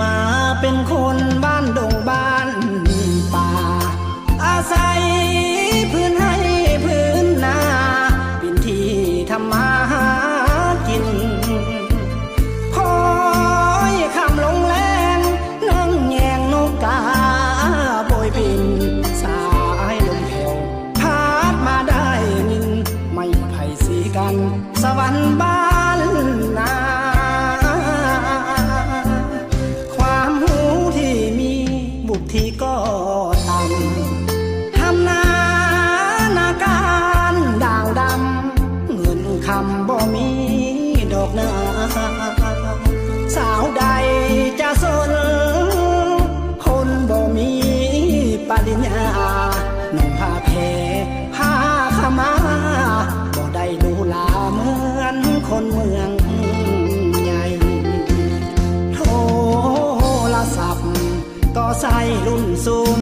ມາເປັນຄົນບ້ານດົງບ້ານປ່າ ອາໄສພື້ນໄຮ່ພື້ນນາ ເປັນທີ່ທຳມາຫາກິນ ຄອຍຄ່ຳລົງແລງ ນັ່ງແຍງນົກກາໂບຍບິນ ສາຍລົມແຜ່ວ ພັດມາໄດ້ຍິນ ໄມ້ໄຜ່ສີກັນ ສະຫວັນບ້ານນາ ຄວາມຮູ້ທີ່ມີ ວຸດທິກໍຕ່ຳ ທຳນານາການດ່າງດຳ ເງິນຄຳບໍ່ມີດອກນາ ສາວໃດຈະສົນ ຄົນບໍ່ມີປະລິນຍາ ໜຸ່ມຜ້າແພ ຜ້າຂາມາ ບໍ່ໄດ້ຫຼູຫຼາເໝືອນຄົນເມືອງໃຫຍ່ ໂທລະສັບກໍໃຊ້ລຸ້ນສູງ